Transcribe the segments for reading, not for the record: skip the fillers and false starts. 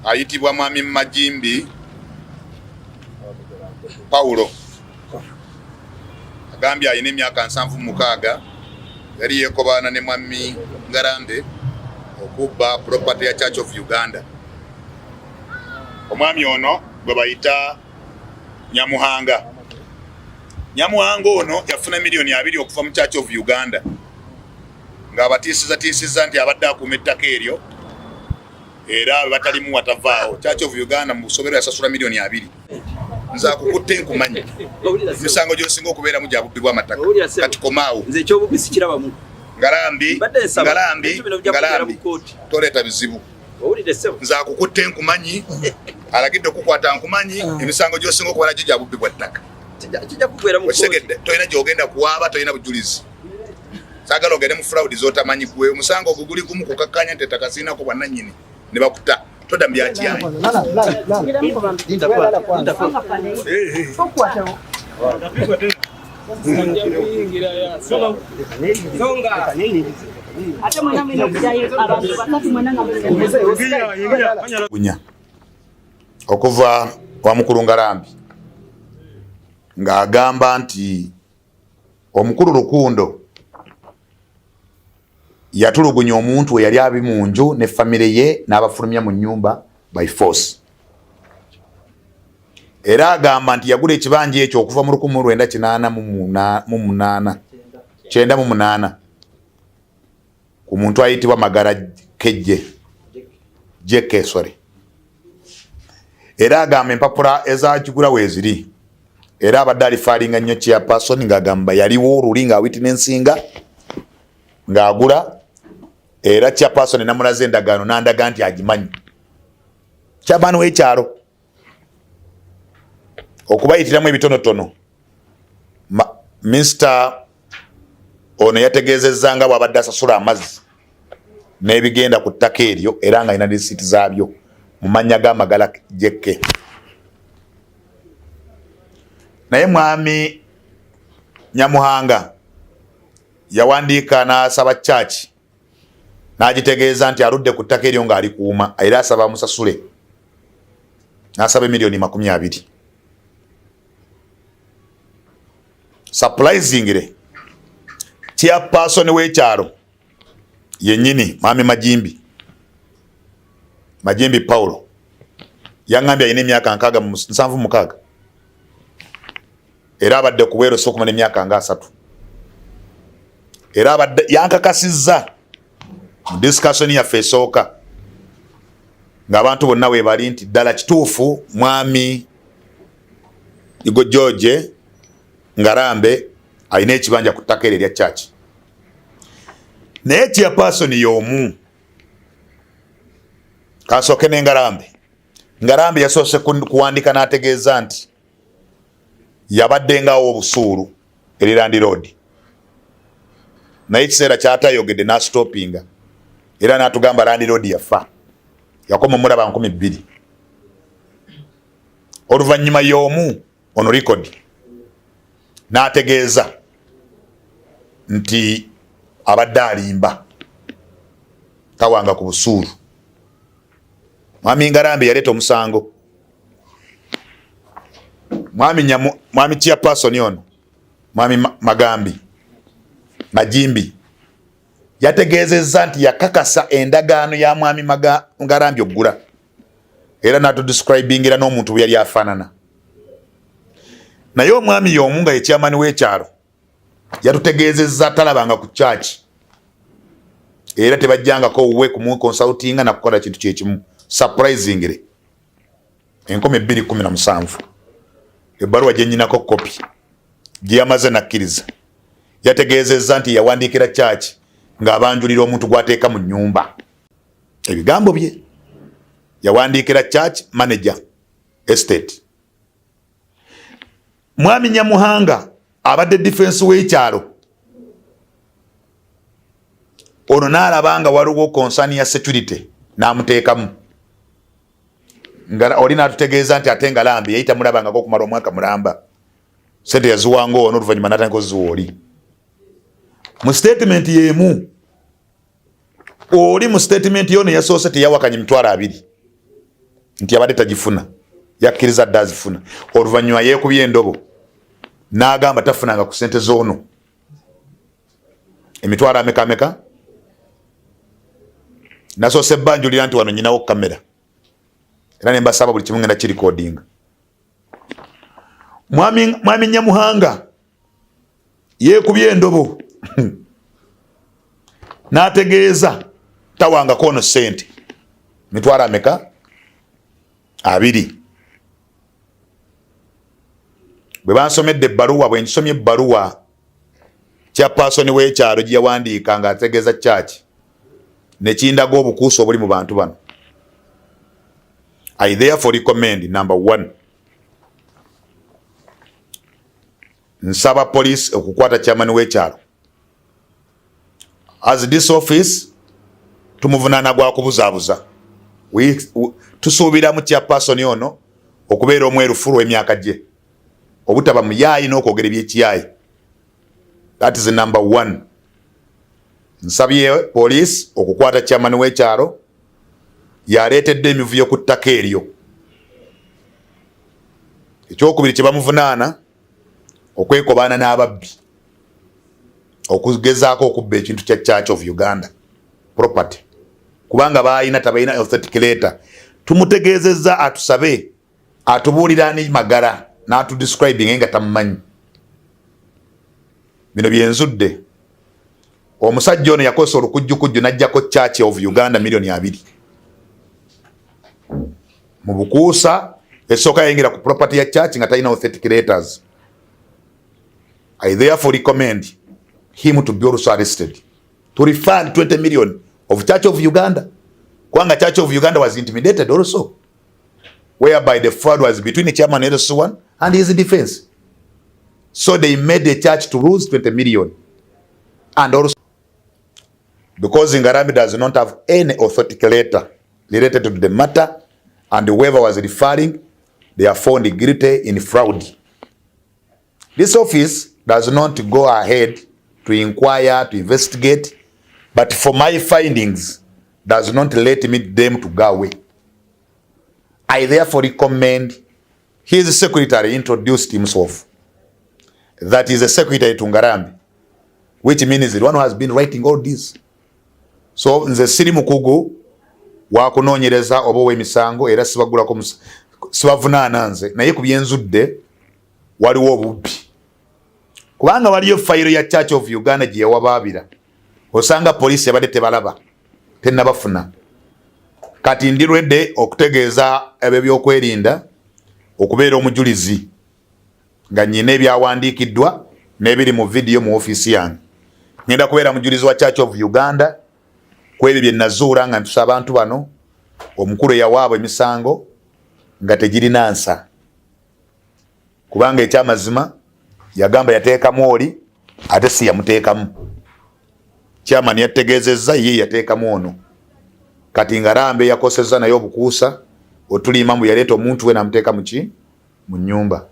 Ayitibwa Mwami Majimbi Paulo, agambye alina emyaka 76, yali yeekobaana ne Mwami Ngarambe okubba property ya Church of Uganda. Omwami ono gwe bayita Nyamuhanga. Nyamuhanga ono yafuna miliyoni 20 okuva mu Church of Uganda ng'abatiisizatiisiza nti abadde akuuma ettaka eryo era batalimu watavaawo. Church of Uganda mu busobero yasasula miliyoni 20. Nze akukutte nkumanyi, emisango gy'osinga okubeeramu gya bubbi bw'amataka. Kati komaawo. Nze ekyobubbi sikirabamu. Ngalambi, Ngalambi, Ngalambi, toleeta bizibu. Nze akukutte nkumanyi, alagidde okukwata nkumanyi, emisango gy'osinga okuba nagyo gya bubbi bwa ttaka. Okitegedde? Tolina gy'ogenda kuwaaba, tolina bujulizi. Saagala ogende mu fraud z'otamanyi. Gwe omusango ogwo guli gumu, kukakkanya nti ettaka sirinako bwannannyini ne bakuta. Todda mu byakiyayi. Gunya okuva wa mukulu Ngalambi ng'agamba nti omukulu Lukundo yatulugunya omuntu we yali abi mu nju ne famire ye n'abafulumya mu nnyumba by force. Era agamba nti yagula ekibanja ekyo okuva mu 1988, 98, ku muntu ayitibwa Magara Kejje Jeke, sorry. Era agamba empapula ezagigula weeziri, era abadde alifaalinga nnyo chairperson ng'agamba yaliwo oluli ng'awitnessinga ng'agula, era chairperson namulaze endagaano n'andaga nti agimanyi. Chairman w'ekyalo okubayitiramu ebitonotono, minisita ono yategeezezza nga bw'abadde asasula amazzi n'ebigenda ku ttaka eryo, era nga alina risiiti zaabyo mu mannya g'Amagala Jekke. Naye Mwami Nyamuhanga yawandiika n'asaba church n'agitegeeza nti aludde ku ttaka eryo ng'alikuuma, era asaba amusasule, n'asaba emiliyoni 20. Surprisingly, chairperson w'ekyalo yennyini, Mwami Majimbi, Majimbi Paulo, yaŋŋambye alina emyaka 76, era abadde ku bweru okumala emyaka nga 30, era abadde yankakasizza mu discussion yaffe esooka ng'abantu bonna weebali nti ddala kituufu Mwami Igo George Ngarambe alina ekibanja ku ttaka eryo erya church. Naye chairperson y'omu, kansooke ne Ngarambe. Ngarambe yasoose kuwandika n'ategeeza nti yabadde ngaawo obusuulu eri landlord, naye ekiseera kyatayogedde n'astopinga, era n'atugamba landlord yafa, yakoma omulaba 2000. Oluvannyuma y'omu ono record n'ategeeza nti abadde alimba, tawanga ku busuulu. Mwami Ngarambe yaleeta omusango. Mwami Nyamu, mwami chairperson ono, Mwami Magambi Majimbi, yategeezezza nti yakakasa endagaano ya Mwami Ngarambi okugula, era natudescribingira n'omuntu bwe yali afaanana. Naye omwami y'omu nga ye chairman w'ekyalo yatutegeezezza talabanga ku church, era tebajjangako wuwe kumuconsultinga nakukola kintu kyekimu. Surprisingly, 2017, ebbaluwa gyenyinako kopi gye yamaze nakkiriza, yategeezezza nti yawandiikira church ng'abanjulira omuntu gw'ateeka mu nnyumba. Ebigambo bye yawandiikira church manager estate. Mwami Nyamuhanga abadde defense w'ekyalo ono n'alaba nga waliwo concern ya security n'amuteekamu, nga oli n'atutegeeza nti ate Ngalambe yali tamulabangako okumala omwaka mulamba, sente yaziwanga ono, oluvannyuma n'atandika oziwa oli. Mu statement y'emu Oli mu statement yono yasoose teyawakanya 20,000 nti abadde tagifuna, yakkiriza dde azifuna. Oluvannyuma yeekubye endobo n'agamba tafunanga ku sente z'ono emitwalo ameka ameka. Nasoose ebbanjulira nti wano nyinawo kamera, era ne mbasaba buli kimu ngenda kirikodinga. Mwami Nyamuhanga yeekubye endobo n'ategeeza tawangako ono sente mitwalo ameka 20. Bwe bansomedde ebbaluwa, bwe nkisomye ebbaluwa chairperson w'ekyalo gye yawandiika ng'ategeeza church, nekindaga obukuusa obuli mu bantu bano. I therefore recommend, number one, nsaba police okukwata chairman w'ekyalo. As this office tumuvunaana gwa kubuzaabuza. Tusuubiramu chairperson ono okubeera omwerufu lw'emyaka gye, obutaba muyaayi n'okwogera ebyekiyaayi. That is number one. Nsabye police okukwata chairman w'ekyalo yaleetedde emivuyo ku ttaka eryo. Ekyokubiri kye bamuvunaana okwekobaana n'ababbi, okugezaako okubba ekintu kya Church of Uganda property, kubanga baalina tabalina authentic letter. Tumutegeezezza atusabe atubuulira ani Magara n'atudescribing nga tamumanyi. Bino byenzudde. Omusajja ono yakozesa olukujjukujju n'ajjako Church of Uganda 20,000,000 mu bukuusa. Esooka yayingira ku property ya church nga talina authentic letters. I therefore recommend him to be also arrested to refund 20 million of Church of Uganda, kubanga Church of Uganda was intimidated also, whereby the fraud was between the chairman LC1 and his defense, so they made the church to lose 20 million. And also because Ngarambe does not have any authentic letter related to the matter, and whoever was referring, they are found guilty in fraud. This office does not go ahead to inquire, to investigate, but for my findings does not let me them to go away. I therefore recommend his secretary introduced himself. That is a secretary to Ngarambe, which means the one who has been writing all this. So nze siri mukugu wa kunoonyereza oba ow'emisango, era sibagulako, sibavunaana nze, naye ku byenzudde waliwo obubbi, kubanga waliyo fayiro ya Church of Uganda gye yawabaabira, osanga poliisi yabadde tebalaba, tennabafuna. Kati ndi lwedde okutegeeza ebyo byokwerinda okubeera omujulizi nga nyina ebyawandiikiddwa n'ebiri mu vidiyo mu ofiisi yange. Ngenda kubeera mujulizi wa Church of Uganda ku ebyo bye nazuula nga ntusa abantu bano, omukulu eyawaabwe emisango nga tegirina nsa, kubanga ekyamazima yagamba yateekamu oli ate si yamuteekamu. Chairman yategeezezza ye yateekamu ono. Kati Ngarambe yakosezza naye obukuusa otulima mbu yaleeta omuntu we namuteeka muki mu nyumba.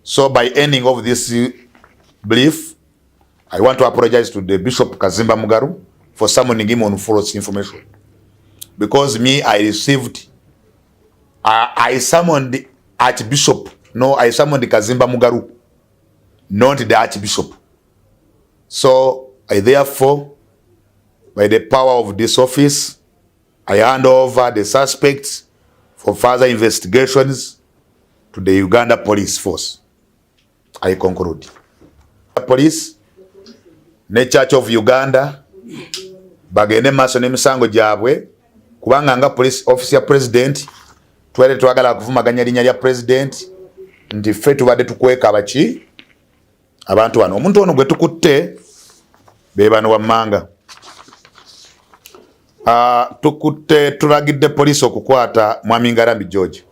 So by ending of this brief, I want to apologize to the Bishop Kazimba Mugaru for summoning him on false information, because me, I received I summoned Archbishop, no, I summoned Kazimba Mugaru, not the Archbishop. So I therefore, by the power of this office, I hand over the suspects for further investigations to the Uganda Police Force. I conclude. Police ne Church of Uganda bagende maaso n'emisango gyabwe, kubanga nga police office ya president twali twagala kuvumaganya linnya lya president nti ffe tubadde tukweka baki abantu bano. Omuntu ono gwe tukutte be bano wammanga. Tukutte, tulagidde poliisi okukwata Mwami Ngarambi George,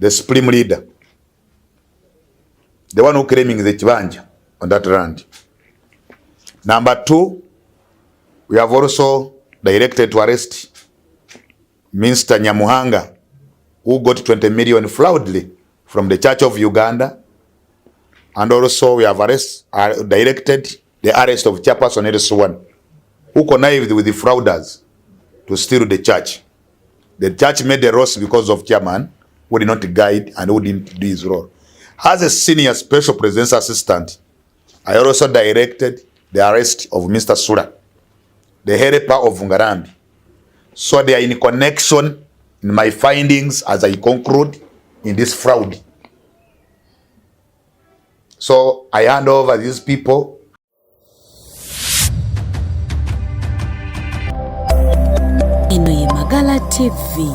the supreme leader, the one who claiming the kibanja on that land. Number two, we have also directed to arrest Minister Nyamuhanga, who got 20 million fraudulently from the Church of Uganda. And also we have directed the arrest of Chairperson LC1. who connived with the frauders to steal the church. The church made a loss because of chairman who did not guide and who didn't do his role. As a senior special presidential assistant, I also directed the arrest of Mr. Sula, the helper of Ngarambi. So they are in connection in my findings as I conclude in this fraud. So I hand over these people. Eno ye Magala TV.